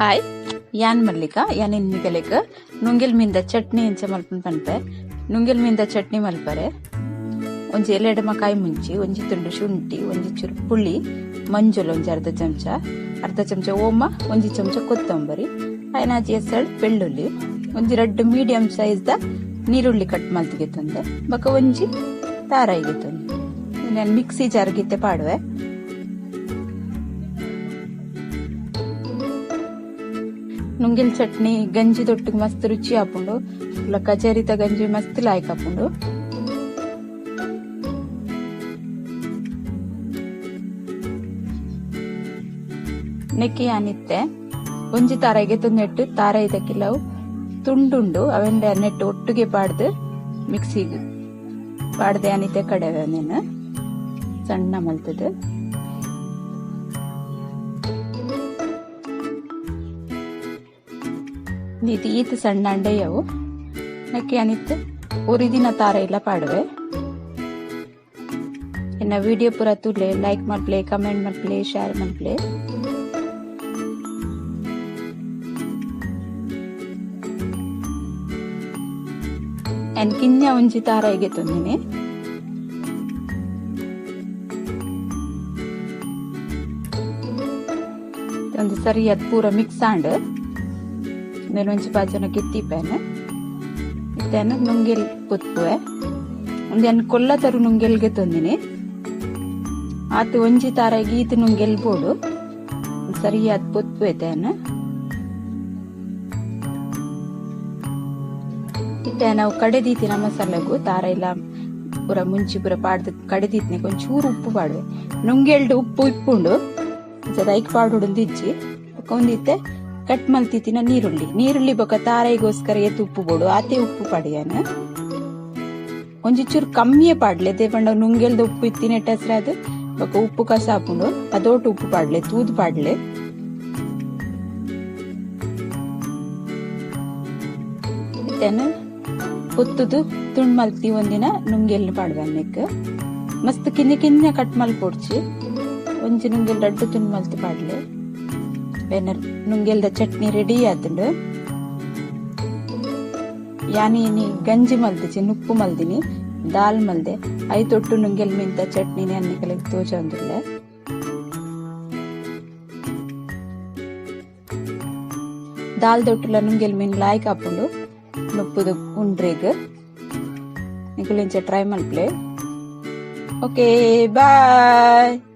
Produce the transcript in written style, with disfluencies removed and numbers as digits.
Hi, ಯಾನ್ ಮಲ್ಲಿಕಾ. ಯಾನ್ ಇನ್ನಿಗಲೆಗ್ ನುಂಗೆಲ್ ಮೀನ್ದ ಚಟ್ನಿ ಎಂಚ ಮಲ್ಪುನ ಪನ್ಪೆ. ನುಂಗೆಲ್ ಮೀನ್ದ ಚಟ್ನಿ ಮಲ್ಪರೆ ಒಂಜಿ ಎಲೆಡ್ ಕಾಯಿ ಮುಂಚಿ, ಒಂಜಿ ತುಂಡು ಶುಂಠಿ, ಒಂಜಿ ಚೂರು ಪುಳಿ, ಮಂಜೊಲು ಒಂಜಿ ಅರ್ಧ ಚಮಚ, ಅರ್ಧ ಚಮಚ ಓಮ, ಒಂಜಿ ಚಮಚ ಕೊತ್ತಂಬರಿ, ಐನಾಜಿ ಎಸಳ್ ಬೆಳ್ಳುಳ್ಳಿ, ಒಂಜಿ ರಡ್ಡ್ ಮೀಡಿಯಂ ಸೈಜ್ ದ ನೀರುಳ್ಳಿ ಕಟ್ ಮಲ್ತ್ ಗೆತೊಂದೆ, ಬೊಕ ಒಂಜಿ ತಾರಾಯಿ ಗೆತೊಂದೆ. ನಾನು ಮಿಕ್ಸಿ ಜಾರ್ ಗಿತ್ತೆ ಪಾಡುವೆ. ನುಂಗೆಲ್ ಚಟ್ನಿ ಗಂಜಿ ದೊಟ್ಟಿಗೆ ಮಸ್ತ್ ರುಚಿ ಆಪುಂಡು. ಕಜರಿತ ಗಂಜಿ ಮಸ್ತ್ ಲಾಯ್ಕ್ ಆಪುಂಡು. ನೆಕ್ಕಿ ಯಾನಿತ್ತೆ ಒಂಜಿ ತಾರಾಯಿಗೆ ನೆಟ್ಟು ತಾರಾಯಿದ ಕಿಲವು ತುಂಡುಂಡು ಅವೆಂಡ ನೆಟ್ಟು ಒಟ್ಟಿಗೆ ಪಾಡ್ದು ಮಿಕ್ಸಿಗ್ ಪಾಡ್ದೆ ಅನಿತೆ ಕಡೆವೆ ನೇನು ಸಣ್ಣ ಮಲ್ತದು. ಇದು ಈತ ಸಣ್ಣ ಅಂಡೆಯವು ನೆಕ್ಕೆ ಅನಿತ್ತೆ ಒರಿದಿನ ತಾರ ಇಲ್ಲ ಪಾಡುವೆ. ಎನ್ನ ವಿಡಿಯೋ ಪೂರ ತೂಲೆ, ಲೈಕ್ ಮಲ್ಪ್ಲೆ, ಕಮೆಂಟ್ ಮಲ್ಪ್ಲೆ, ಶೇರ್ ಮಲ್ಪ್ಲೆ. ಎನ್ ಕಿನ್ಯ ಒಂಜಿ ತಾರಾಯಿಗೆ ತೊಂದಿನಿ. ಒಂದು ಸರಿಯಾದ ಪೂರ ಮಿಕ್ಸ್ ಆಂಡ್ ಒಂಜಿ ಪಾಚನ ಕಿತ್ತಿಪೇನೆ ಇತ್ತೇನು ನುಂಗೆಲ್ ಪುತ್ಪುವೆ. ಒಂದೆನ್ ಕೊಲ್ಲ ತರು ನುಂಗೆಲ್ಗೆ ತೊಂದಿನಿ. ಆತು ಒಂಜಿ ತಾರಾಯಿಗೆ ಈತ್ ನುಂಗೆಲ್ ಬೋಡು ಸರಿಯಾದ ಪೊತ್ಪುವೆ ತೇನ. ಇತ್ತೆ ನಾವು ಕಡೆದೀತಿನ ಮಸಾಲೆಗು ತಾರ ಇಲ್ಲ ಪೂರ ಮುಂಚಿ ಪೂರ ಪಾಡ್ದು ಕಡೆದೀತಿನ ಒಂಚೂರು ಉಪ್ಪು ಪಾಡುವೆ. ನುಂಗೆಲ್ಡು ಉಪ್ಪು ಇಪ್ಪುಂಡು ಐಕ್ ಪಾಡುಡು ಇಜ್ಜಿ. ಬೊಕ ಒಂದಿತ್ತೆ ಕಟ್ ಮಲ್ತಿತ್ತಿನ ನೀರುಳ್ಳಿ, ನೀರುಳ್ಳಿ ಬೊಕ ತಾರಾಯಿಗೋಸ್ಕರ ಏತ್ ಉಪ್ಪು ಬೋಡು ಆತೆ ಉಪ್ಪು ಪಾಡಿಯಾನ. ಒಂಜಿ ಚೂರು ಕಮ್ಮಿಯೇ ಪಾಡ್ಲೆ, they ಪಂಡ ನುಂಗೆಲ್ದ ಉಪ್ಪು ಇತ್ತಿನ ಅದು ಬೊಕ ಉಪ್ಪು ಕಸ ಆಪುಂಡು. ಅದೋಟು ಉಪ್ಪು ಪಾಡ್ಲೆ, ತೂದು ಪಾಡ್ಲೆ. ಇತ್ತೇನ ಪೊತ್ತುದು ತುಂಡು ಮಲ್ತಿ ಒಂದಿನ ನುಂಗೆಲ್ನ ಪಾಡ್ವೆ ಅನ್ನೆಕ್. ಮಸ್ತ್ ಕಿನ್ನಿ ಕಿನ್ನಿ ಕಟ್ ಮಲ್ಪೊಡ್ಚಿ, ಒಂಜಿ ನುಂಗೆಲ್ ರಡ್ಡು ತುಂಡು ಮಲ್ತಿ ಪಾಡ್ಲೆ. ನುಂಗೆಲ್ದ ಚಟ್ನಿ ರೆಡಿ ಆತುಂಡು. ಯಾನಿ ಇನಿ ಗಂಜಿ ಮಲ್ದಿಜಿ, ನುಪ್ಪು ಮಲ್ದಿನಿ, ದಾಲ್ ಮಲ್ದೆ. ಐತೊಟ್ಟು ನುಂಗೆಲ್ ಮಿಂತ ಚಟ್ನಿನಿ ಅನ್ನಿಕಲೆಗ್ ತೋಜೊಂದುಲ್ಲೆ. ದಾಲ್ ದೊಟ್ಟುಲ ನುಂಗೆಲ್ ಮೀನ್ ಲಾಯ್ಕ್ ಆಪುಂಡು ನುಪ್ಪುದು ಉಂಡ್ರೆಗ್. ನಿಕುಲು ಇಂಚ ಟ್ರೈ ಮಲ್ಪ್ಲೆ. Okay, bye.